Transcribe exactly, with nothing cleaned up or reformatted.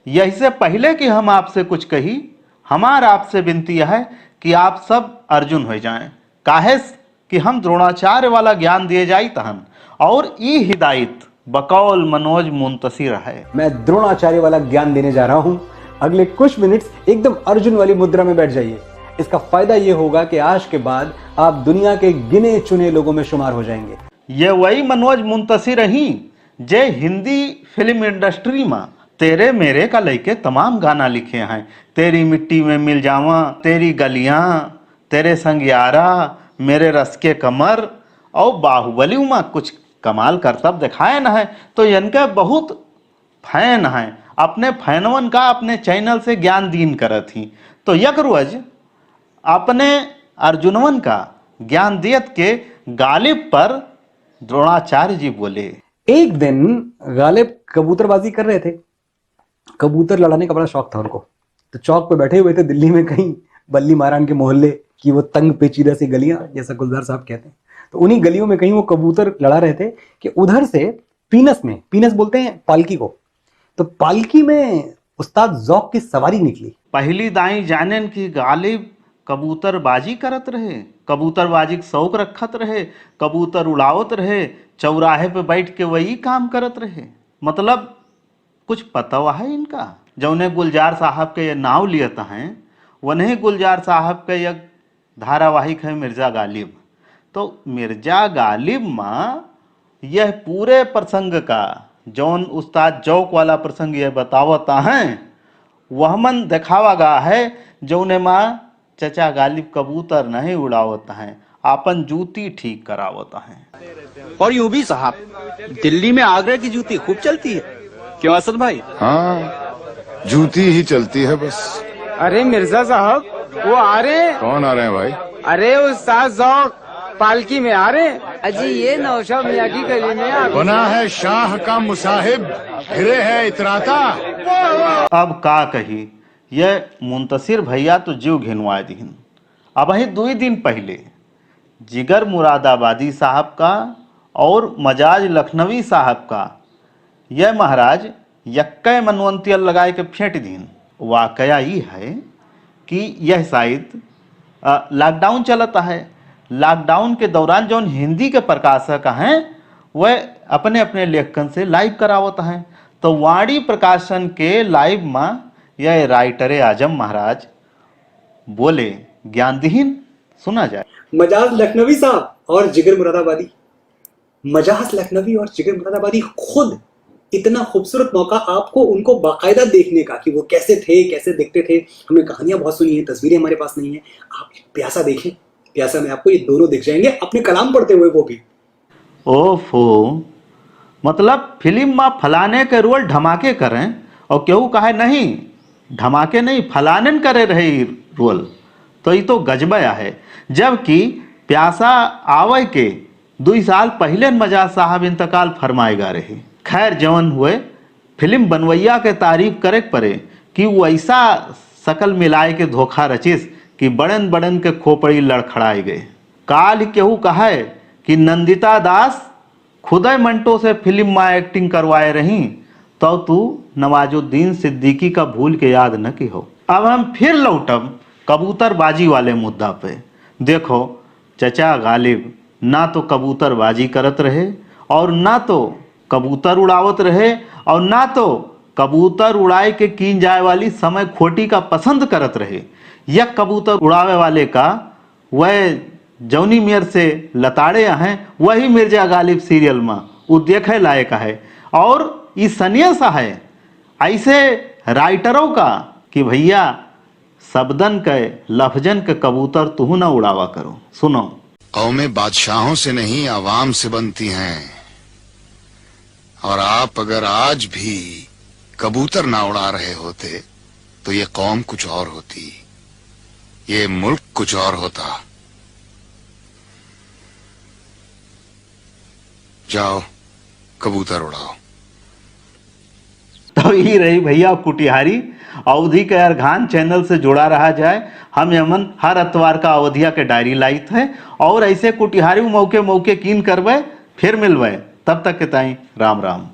यही से पहिले कि हम आपसे कुछ कही, हमार आपसे विनती है कि आप सब अर्जुन होइ जाएं, काहे कि हम द्रोणाचार्य वाला ज्ञान दिए जाइत हन। और ई हिदायत बकौल मनोज मुंतशिर है। मैं द्रोणाचार्य वाला ज्ञान देने जा रहा हूँ। अगले कुछ मिनट्स एकदम अर्जुन वाली मुद्रा में बैठ जाइए। इसका फायदा ये होगा कि आज के बाद आप दुनिया के गिने चुने लोगों में शुमार हो जाएंगे। ये वही मनोज मुंतशिर ही जे हिंदी फिल्म इंडस्ट्री में तेरे मेरे का लइके तमाम गाना लिखे हैं। तेरी मिट्टी में मिल जावा, तेरी गलियां, तेरे संग यारा, मेरे रस के कमर और बाहुबली में कुछ कमाल करतब दिखाए न है। तो इनके बहुत फैन हैं, अपने फैनवन का अपने चैनल से ज्ञान दीन करत ही। तो यक रोज अपने अर्जुनवन का ज्ञान दियत के गालिब पर द्रोणाचार्य जी बोले। एक दिन गालिब कबूतरबाजी कर रहे थे। कबूतर लड़ाने का बड़ा शौक था उनको। तो चौक पे बैठे हुए थे दिल्ली में कहीं बल्ली मारान के मोहल्ले की वो तंग पेचीदा सी गलियां, जैसा गुलजार साहब कहते हैं। तो उन्हीं गलियों में कहीं वो कबूतर लड़ा रहे थे कि उधर से पीनस में, पीनस बोलते हैं पालकी को, तो पालकी में उस्ताद जौक की सवारी निकली। पहली दाई जानेन कि गालिब कबूतरबाजी करत रहे, कबूतरबाजी के शौक रखत रहे, कबूतर उड़ावत रहे, चौराहे पे बैठ के वही काम करत रहे। मतलब कुछ पता है इनका? जौने गुलजार साहब के ये नाव लियत हैं, वनही गुलजार साहब के एक धारावाहिक है मिर्जा गालिब। तो मिर्जा गालिब मा यह पूरे प्रसंग का, जौन उस्ताद जौक वाला प्रसंग यह बतावत हैं, वह मन दिखावा गा है, जौने मा चचा गालिब कबूतर नहीं उड़ावत हैं, आपन जूती ठीक करावत हैं। और यूं भी साहब, दिल्ली में आगरा की जूती खूब चलती है। क्यों असद भाई? हाँ, जूती ही चलती है बस। अरे मिर्जा साहब, वो आ रहे हैं। कौन आ रहे हैं भाई? अरे उस्ताद जौक पालकी में आ रहे हैं। अजी ये नौशाद मियाँ की गली में आ बना है शाह का मुसाहिब, घिरे है इतराता। अब का कही, ये मुंतशिर भैया तो जीव घिनवाए दिहिन। अबहीं दुई दिन पहिले जिगर मुरादाबादी साहब का और मजाज लखनवी साहब का यह महाराज यक्के मनवंतिया लगाए के फेंट दीन। वाकया ई है कि यह शायद, अ, लॉकडाउन चलत है। लॉकडाउन के दौरान जौन हिंदी के प्रकाशक हैं, वह अपने अपने लेखकन से लाइव करावत हैं। तो वाणी प्रकाशन के लाइव में यह राइटरे आजम महाराज बोले, ज्ञान दिहिन, सुना जाए। मजाज लखनवी साहब और जिगर मुरादाबादी, मजाज लखनवी और जिगर मुरादाबादी खुद इतना खूबसूरत मौका आपको उनको बाकायदा देखने का कि वो कैसे थे, कैसे दिखते थे। हमने कहानियां बहुत सुनी हैं, तस्वीरें हमारे पास नहीं है। आप प्यासा देखें, प्यासा में आपको ये दोनों दिख जाएंगे अपने कलाम पढ़ते हुए, वो भी। ओफो, मतलब फिल्म मा फलाने के रोल ढमाके करें और केहू कहे नहीं, ढमाके नहीं, फलानेन करे रहे ई रोल, तो ई तो गजबे आहे। जबकि प्यासा आवे के दुई साल पहिले मजाज साहब इंतकाल फरमाए गा रहे। खैर, जवन हुए, फिल्म बनवैया के तारीफ करे के परे कि उ ऐसा सकल मिलाए के धोखा रचिस कि बड़न बड़न के खोपड़ी लड़खड़ाए गए। काल केहू कहे कि नंदिता दास खुदै मंटो से फिल्म मा एक्टिंग करवाए रही, तो तू नवाजुद्दीन सिद्दीकी का भूल के याद न किहो। अब हम फिर लौटब कबूतरबाजी वाले मुद्दा पे। देखो, चचा गालिब ना तो कबूतरबाजी करत रहे और ना तो कबूतर उड़ावत रहे और ना तो कबूतर उड़ाए के कीन जाए वाली समय खोटी का पसंद करत रहे। यह कबूतर उड़ावे वाले का वह जौनी मेर से लताड़े हैं, वही मिर्जा गालिब सीरियल में उ देखे लायक है। और ई सनेस है ऐसे राइटरों का कि भैया, शब्दन के, लफ्जन के कबूतर तुहू ना उड़ावा करो। सुनो। कौमें बादशाहों से नहीं, आवाम से बनती हैं। और आप अगर आज भी कबूतर ना उड़ा रहे होते, तो ये कौम कुछ और होती, ये मुल्क कुछ और होता। जाओ, कबूतर उड़ाओ। तो ई रही भैया कुटिहारी। अवधी के अर्घान चैनल से जुड़ा रहा जाए। हम यमन हर अतवार का अवधिया के डायरी लाइत है और ऐसे कुटिहारी मौके मौके कीन करबे, फिर मिलबे। तब तक के ताई राम राम।